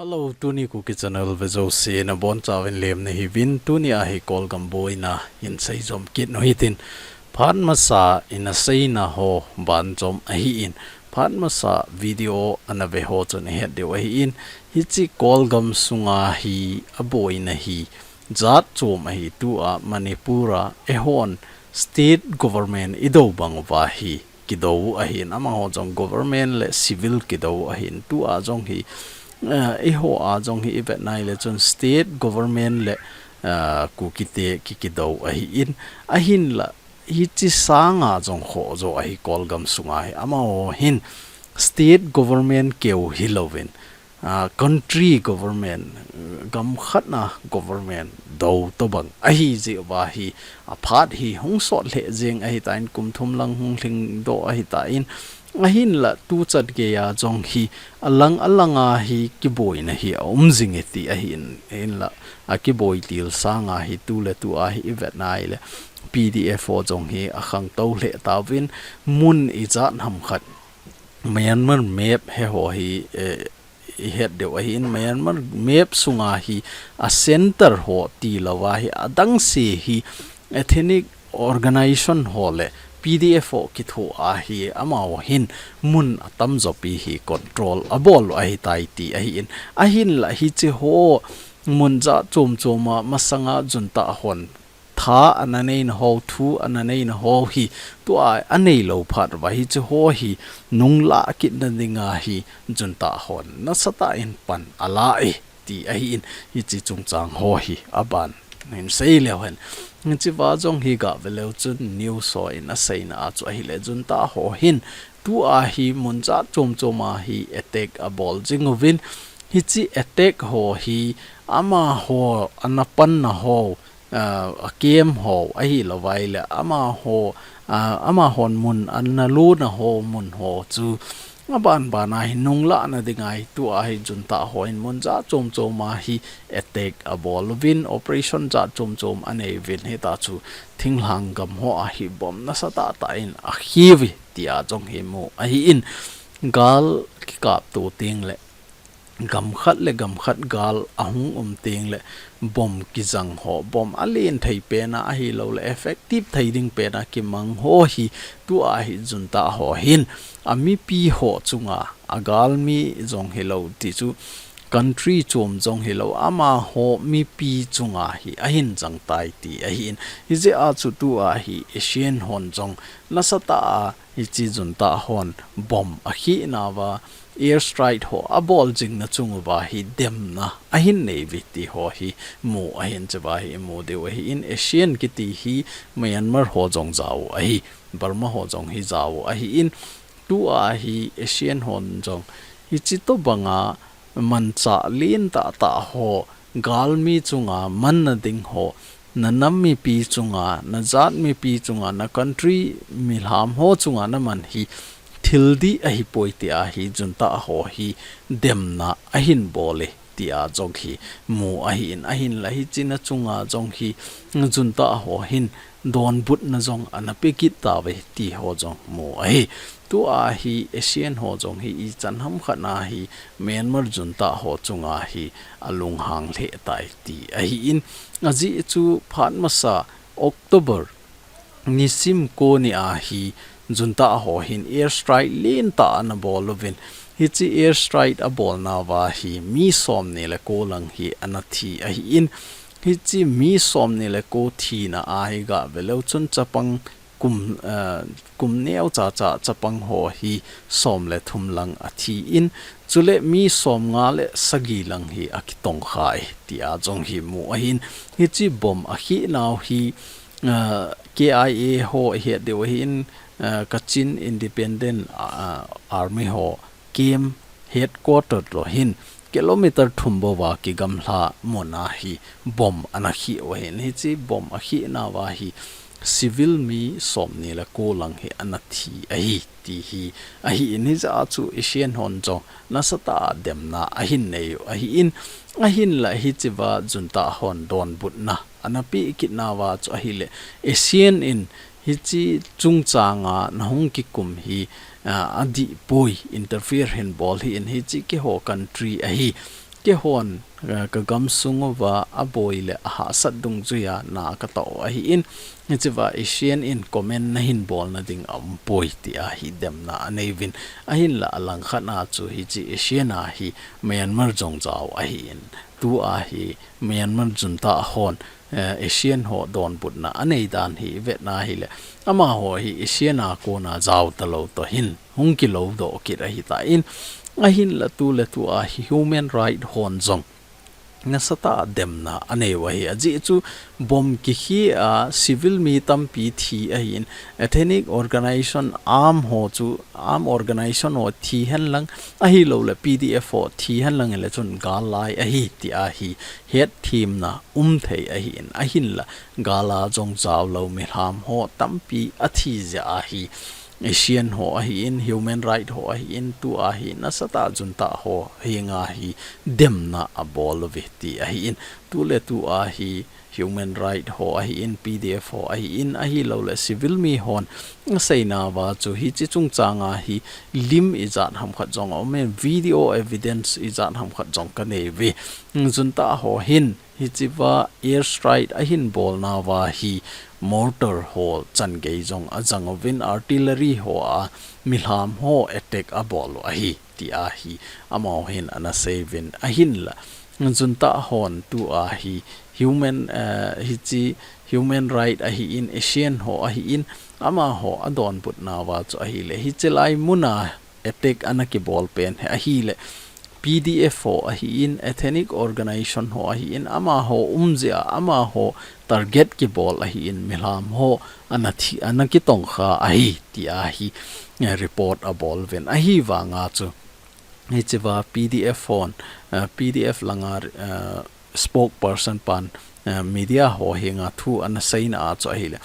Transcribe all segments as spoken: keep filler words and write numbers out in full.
Hello, tuni Kuki Channel vejouse nabonchauvin lemna hiuvin, tuni a hi Kolgam boina hin seijom kit u hitin, phat masa in aseina ho banjom ahin, phat masa video ana ve ho chun ihet diu ahin, hiche Kolgam sunga hi aboina hi jat chom ahi. Tua Manipur a eihon state government idou bang uva hi kidou ahin, amaho jong government le civil kidou ahin, tua jong hi, eh, eiho a jong hi ivet nai le chun state government le, eh, Kukite ki, kidou ahin, ahinla hiche sanga jong khoh jo ahi Kolgam sunga hi, amaho hin state government keu hilouvin, ah, country government, gam khat na government dou tobang ahi jeh uva hi, aphat hi hung sot lheh jeng ahitan, kum thum lang hung lhingdoh ahitan, ahinla tuchan geiya jong hi alang alanga hi kiboina hi aum jing e ti ahin, ahinla akiboi til sanga hi tuletu a hi ivet nai le P D F ho jong hi akhangtou lheh tauvin, mun ijat ham khat Myanmar map he ho hi, eh, ihet diu ahin, Myanmar map sunga hi a center ho tilouva hi adang se hi ethnic organization ho le P D F ho kitho a hi amaho hin mun atamjo pi hi control abol u ahitai ti ahin, ahinla hiche ho mun jat chom chom a masanga junta hon tha ana neina ho, thu ana neina ho hi tua aneilou phat uva hiche ho hi nunglah kitna dinga hi junta hon nasatah in pan ala e ti ahin, hiche chungchang ho hi aban hin sei leu hen. Hichea jong hi gah ve leu chun news ho in aseina a chu ahile junta ho hin tua hi mun jat chom chom a hi attack abol jing uvin, hiche attack ho hi amaho ana panna ho, ah, a camp ho ahilouvai le amaho, ah, amahon mun ana lona ho mun ho chu aban ban a hi nunglahna dinga hi tua hi junta ho hin mun jat chom chom a hi attack abol uvin, operation jat chom chom anei uvin, hita chu thinglhang gam ho a hi bomb nasatah tah in akhi uve tia jong hi mu ahin, gal kikapto teng le gam khat le gam khat gal ahung um teng le bomb kijang ho, bomb alen thei pen a ahilou le effective thei ding pen a kimang ho hi tua hi junta ho hin amipi ho chunga, agalmi jong hilou ti chu country chom jong hilou, amaho mipi chunga hi ahin jang tai ti ahin, hijeh a chu tua hi ASEAN hon jong nasatah a hiche junta hon bomb akhinauva air strike ho abol jingna chung uva hi demna ahin nei uve ti ho hi mu ahin, chea hi imu diu ahin, ASEAN kiti hi Myanmar ho jong jao u ahi, Burma ho jong hi jao u ahin, tua hi ASEAN hon jong hiche tobanga manchah lentah tah ho, galmi chunga manna ding ho, na nam mipi chunga, na jat mipi chunga, na country milham ho chunga naman hi thil dih ahipoi tia hi junta ho hi demna ahin bol e tia jong hi mu ahin, ahinla hiche na chunga jong hi junta ho hin donbutna jong ana pe kit tauve ti ho jong mu ahi. Tua hi ASEAN ho jong hi ichan ham khat na hi Myanmar junta ho chunga hi alunghang lheh tai ti ahin, ajeh chu phat masa October nisim ko ni a hi junta ho hin air strike lentah ana bol uvin, hiche air strike abolnauva hi mi somni le ko lang hi ana thi ahin, hiche mi somni le ko thina a hi gah ve leu chun chapang kum, eh, kum neocha cha chapang ho hi som le thum lang athi in, chule mi somnga le sagi lang hi akitongkha e tia jong hi mu ahin, hiche bomb akhinau hi, eh, K I A ho ihet diu ahin, eh, Kachin Independent, ah, Army ho camp headquarter to hin kilometer thum bouva kigamla mun a hi bomb ana khi u ahin, hiche bomb akhinauva hi civil mi somni le ko lang hi ana thi ahi ti hi ahin, hijeh a chu ASEAN hon jong nasatah a demna ahin nei u ahin, ahinla hichea junta hon donbutna ana pe kitnauva chu ahile, ASEAN in hiche chungchanga nahung kikum hi, ah, adihpoi, interfere hin bol hih in, hiche keiho country ahi, Keihon, eh, ka gamsung uva aboi le ahahsat dungjuia na katoh ahin, hichea ASEAN in comment nahin bolna ding aumpoi tia hi demna aneiuvin, ahinla alangkhat a chu hiche ASEAN a hi Myanmar jong jao ahin, tua hi Myanmar junta hon, eh, ASEAN ho donbutna anei dan hi vetna hile, amaho hi ASEAN a kona jao talou toh hin hung kiloudoh kit ahitan, ahinla tuletua hi human right hon jong nasatah a demna aneiu ahi. Ajeh chu bomb kikhia civil mi tampi thi ahin, ethnic organization arm ho chu, arm organization ho thi henlang, ahilouleh PDF ho thi henlang le chun gal lai ahi tia hi hetthemna umthei ahin, ahinla gal a jong jaolou milham ho tampi athi jeh a hi ASEAN ho ahin, human right ho ahin, tua hi nasatah a junta ho henga hi demna abol uve ti ahin, tuletua hi human right ho ahin, PDF ho ahin, ahilouleh civil mi hon aseinauva chu hiche chungchanga hi lim ijat hamkhat jong aumin, video evidence ijat hamkhat jong kaneiuve. Junta ho hin hichea airstrike ahin bolnauva hi mortar ho changei jong ajang uvin, artillery hoa milham ho attack abol u ahi tia hi amaho hin ana seiuvin, ahinla junta hon tua hi human, eh, hiche human right ahin, ASEAN ho ahin, amaho adonbutnauva chu ahile, hiche lai muna attack ana kibol pen hi ahile, PDF ho ahin, ethnic organization ho ahin, amaho umjeh a, amaho target kibol ahin, milham ho ana thi, ana kitongkha ahi tia hi, eh, report abol uvin, ahivanga chu hichea PDF hon, eh, PDF langa, eh, spokesperson pan, eh, media ho henga thu ana seina a chu ahile,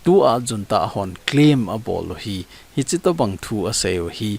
tua junta hon claim abol u hi, hiche tobang thu aseiu hi,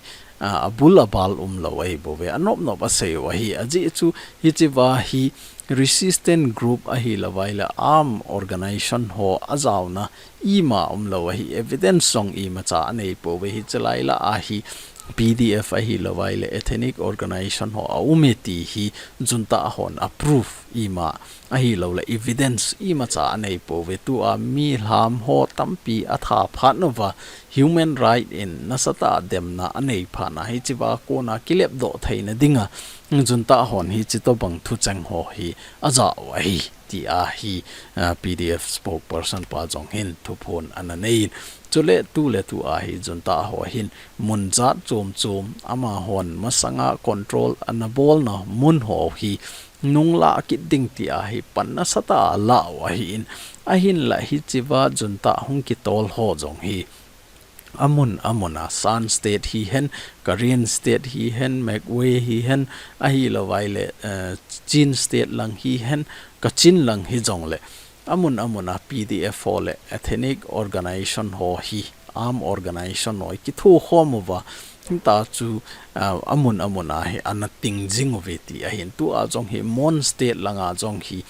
ah, abul abal umlou ahibouve, anopnop aseiu ahi. Ajeh chu hichea hi resistance group ahilouvleh arm organization ho ajaona ima umlou ahi, evidence jong imacha aneipouve, hiche lai lah a hi PDF ahilouvleh ethnic organization ho aume ti hi junta hon a proof ima ahilouleh evidence imacha aneipouve, tua milham ho tampi atha phatnauva human right in nasatah a demna anei phatna hichea kona kilepdoh theina dinga junta hon hiche tobang thucheng ho hi ajao ahi tia hi, ah, PDF spokesperson pa jong hin thuphon ana neiyin. Chule tuletua hi junta ho hin mun jat chom chom amahon masanga control ana bolna mun ho hi nunglah kit ding tia hi pan nasatah a alau ahin, ahinla hichea junta hung kitol ho jong hi amun amun a Shan State hihen, Karen State hihen, Magway hihen, ahilouvleh, eh, Chin State lang hihen, Kachin lang hijongleh amun amun a PDF ho le ethnic organization ho hi, arm organization ho hi kithokhom uva, hita chu, ah, amun amun a hi ana ting jing uve ti ahin, tua jong hi Mon State langa jong hi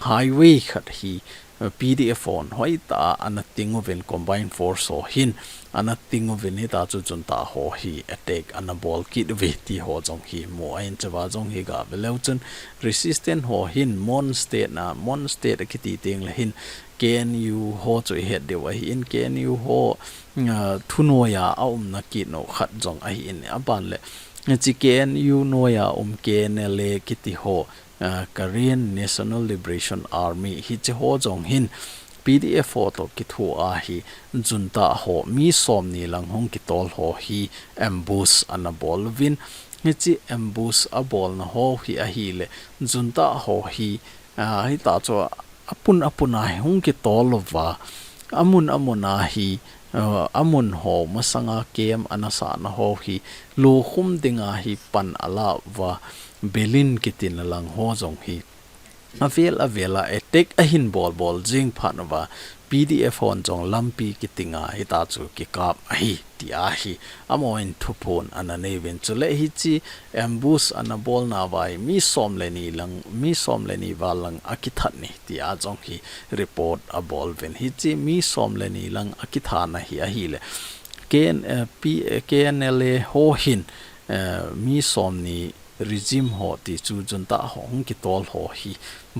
highway khat hi, eh, PDF hon hoitah a ana ting uvin, combined force ho hin ana ting uvin, hita chu junta ho hi attack ana bol kit uve ti ho jong hi mu ahin, chua jong hi gave leu chun resistance ho hin Mon State na, Mon State akiti tengleh hin KNU ho chu ihet diu ahin, KNU ho, ah, thunoiya aumna kit nau khat jong ahin, aban leh hiche KNU noiya um KNLA kiti ho, ah, Karen National Liberation Army, hiche ho jong hin PDF ho toh kithoa hi junta ho mi somni lang hung kitol ho hi ambush ana bol uvin, hiche ambush abolna ho hi ahileh junta ho hi, ah, hita chu apun apun a hi hung kitol uva, amun amun a hi, ah, amun ho masanga camp ana sahna ho hi lukhum dinga hi pan ala uva, Belin kitina lang ho jong hi avel avel a attack ahin bol bol jing phat uva, PDF hon jong lampi kitinga hita chu kikap ahi tia hi amahon thuphon ana neiuvin, chuleh hiche ambush ana bolnauva hi mi som le ni lang, mi som le ni val lang akithat e tia jong hi report abol uvin, hiche mi som le ni lang akithana hi ahileh K N, eh, P, eh, KNLA ho hin, eh, mi somni regime ho ti chu junta ho hung kitol ho hi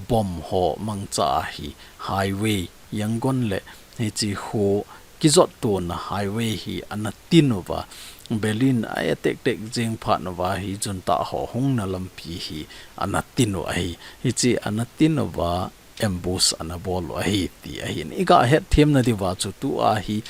bomb ho mangcha a hi highway Yangon le hichi ho kijot tona highway hi ana tin uva, Berlin a attack tek jeng phat uva hi junta ho hungna lampi hi ana tin u ahi. Hichi ana tin uva ambush ana bol u ahi ti ahin. I ga het them na diuva chu tua hi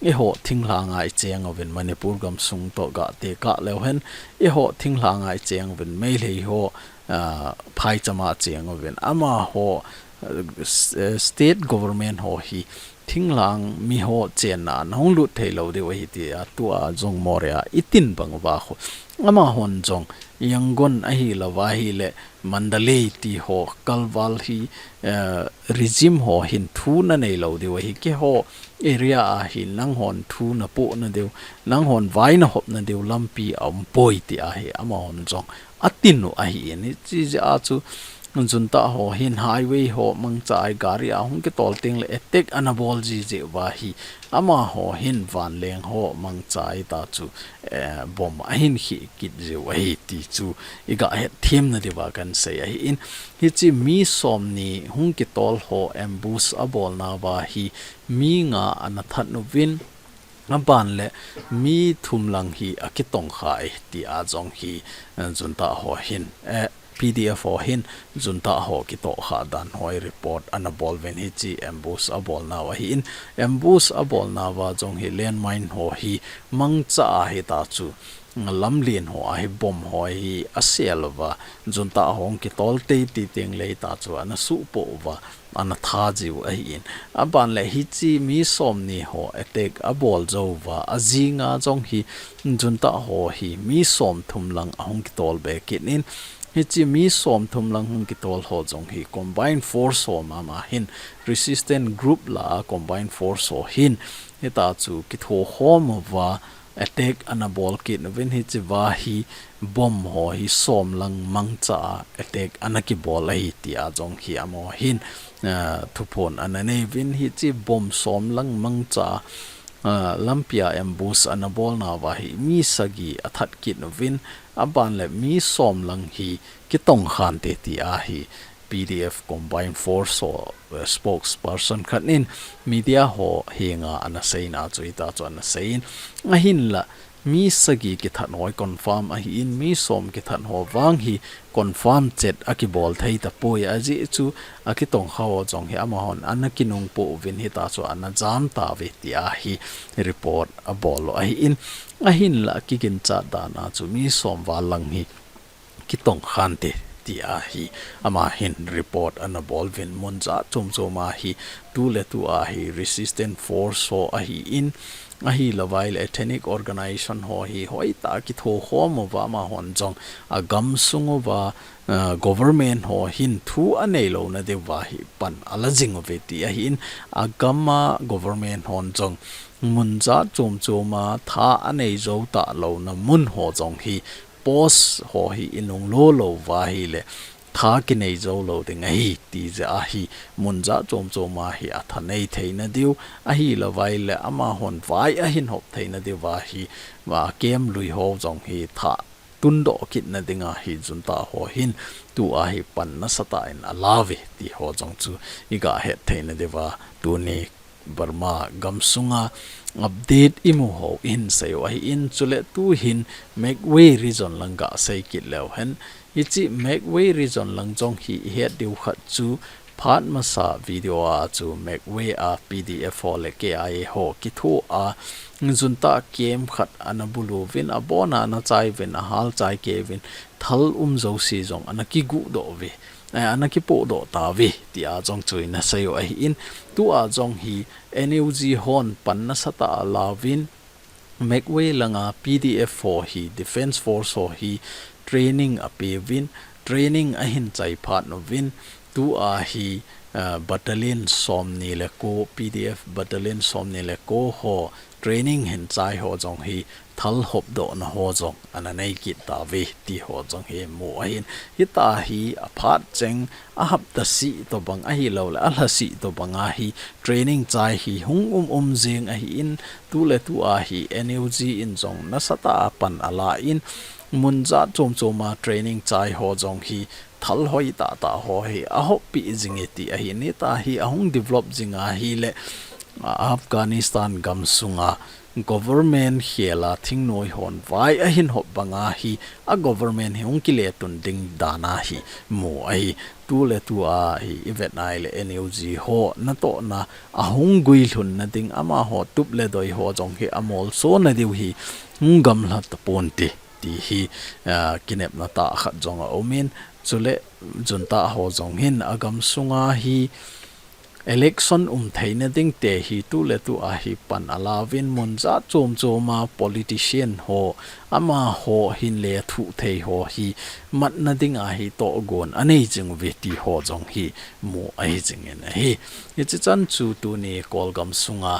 eiho thinglhang a i cheng uvin Manipur gamsung to ga tekah leu hen eiho thinglhang a i cheng uvin Meitei ho, ah, phaicham a cheng uvin amaho, ah, s-, eh, state government ho hi thinglhang mi ho chenna a hung lut thei lou diu ahi tia tua jong Moreh a i tin bang uva khu. Amahon jong Yangon ahi lou va ahile Mandalay ti ho kalval hi, eh, regime ho hin thu na nei lou diu ahi, keiho area a hi nanghon thu na po na diu, nanghon vai na hop na diu lampi a um poi ti ahi amahon jong a tin u ahi in. Hichi jeh a chu junta ho hin highway ho mangcha a gari a hung kitol teng le attack ana bol jiji uva hi amaho hin vanleng ho mangcha a ta chu, eh, bomb ahin khi kit jiu ahi ti chu i ga het them na diuva kan sei ahi in. Hichi mi somni hung kitol ho ambush a bolna uva hi mi nga ana that uvin, aban le mi thum lang hi a kitongkha e tia jong hi, eh, junta ho hin, eh, P D F ho hin junta ho kitohkha dan ho i report ana bol uvin hichi ambush a bolna uva ahi in, ambush a bolna uva jong hi landmine ho hi mangcha a hi ta chu lamlen ho a hi bomb ho hi a sel uva, junta ho hung kitol tei tei teng le ta chu ana suhpoh uva, ana that jiu ahi in. Aban le hichi mi somni ho attack a bol jou uva, a jing a jong hi junta ho hi mi somthum lang a hung kitol be kit in. Hichi mi somthum lang hung kitol ho jong hi combined force ho mama hin, resistance group lah a combined force ho hin, hita chu kithokhom uva, attack ana bol kit uvin hichi uva hi bomb ho hi som lang mangcha a attack ana kibol ahi tia jong hi amaho hin, ah, thuphon ana nei uvin hichi bomb som lang mangcha a, ah, lampi a ambush ana bolna uva hi mi sagi a that kit uvin aban le mi som lang hi kitongkhan te tia hi P D F combined force ho, eh, spokesperson khat in media ho henga ana seina chu hita chu ana sei in ahinla mi sagi kithat ho hi confirm ahi in mi som kithat ho vang hi confirm chet a kibol thei tapoi ajeh chu a kitongkha ho jong hi amahon ana kinungpoh uvin hita chu ana jam tauve tia hi report a bol u ahi in ahinla kiginchat dan a chu mi som val lang hi kitongkhan te tia hi ama hin report ana bol uvin mun jat chom chom a hi tu le tu a hi resistance force ho ahi in ahi lou vai le ethnic organization ho hi hoitah a kithokhom uva amahon jong a gamsung uva, ah, government ho hin thu a nei louna diuva hi pan a la jing uve ti ahi in a gam a government hon jong mun jat chom chom a tha a nei jou talouna mun ho jong hi post ho hi i nung lou lou uva ahile tha kinei jou lou ding ahi ti jeh a hi mun jat chom chom a hi a tha nei theina diu ahi lou vai le amahon vai a hin hop theina diuva hi va kem lui ho jong hi tha tundoh kitna dinga hi junta ho hin tua hi pan nasatah in a la uve ti ho jong chu i ga het theina diuva tuni Burma gamsunga update i mu ho i hin sei u ahi in chule tu hin Magway region lang ga sei kit leu hen. Hichi Magway region lang jong hi i het diu khat chu phat masa video a chu Magway a P D F ho le K I A ho kithoa junta camp khat ana bulu uvin abona ana chai uvin a hal chai kei uvin thal um jouse jong ana kiguh doh uve. Eh, ana kipoh doh tauve tia jong chu i na sei u ahi in tua jong hi N U G hon pan nasatah a la uvin Magway langa P D F ho hi Defence Force ho hi training a pe uvin training a hin chai phat uvin tua hi, ah, battalion somni le ko P D F battalion somni le ko ho training hin chai ho jong hi thal hop dohna ho jong ana nei kit tauve ti ho jong hi mu ahin. Hita hi a phat cheng a hapta sih tobang ahi lou le a lha sih tobang a hi training chai hi hung um um jing ahi in tu le tu a hi N U G in jong nasatah a pan a la in mun jat chom chom a training chai ho jong hi thal hoi tah tah ho hi a hoppi jing e ti ahi. Nitah hi a hung develop jing ahile, a, Afghanistan gam sunga government khel a thingnoi hon vai a hin hop banga hi a government hi hung kile tun ding dan a hi mu ahi. Tu le tu a hi i vet nai le N U G ho natohna a hung guilhun na ding amaho tup le doi ho jong hi a molso na diu hi hung gamla tapon ti, ti hi, ah, kinepna tah khat jong a um in, chule junta ho jong hin a gam sunga hi election um theina ding te hi tu le tu a hi pan a lauvin mun jat chom chom a politician ho amaho hin le thu thei ho hi matna ding a hi tohgon a nei jing uve ti ho jong hi mu ahi jing in ahi. Hichi chan chu tuni Kawlgam sunga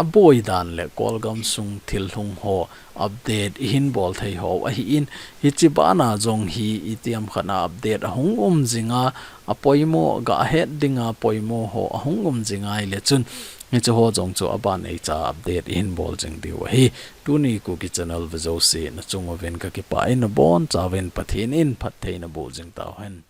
a boi dan le Kawlgam sung thil hung ho update i hin bol thei ho ahi in, hichi bana jong hi itiam khat a update a hung um jing a, a poimo ga het ding a poimo ho a hung um jing a ile chun hichi ho jong chu a ban ei cha update i hin bol jing diu ahi. Tuni Kuki channel ve jouse na chung uvin ka kipah in na bonchauvin Pathen in phattheina boh jing tauhen.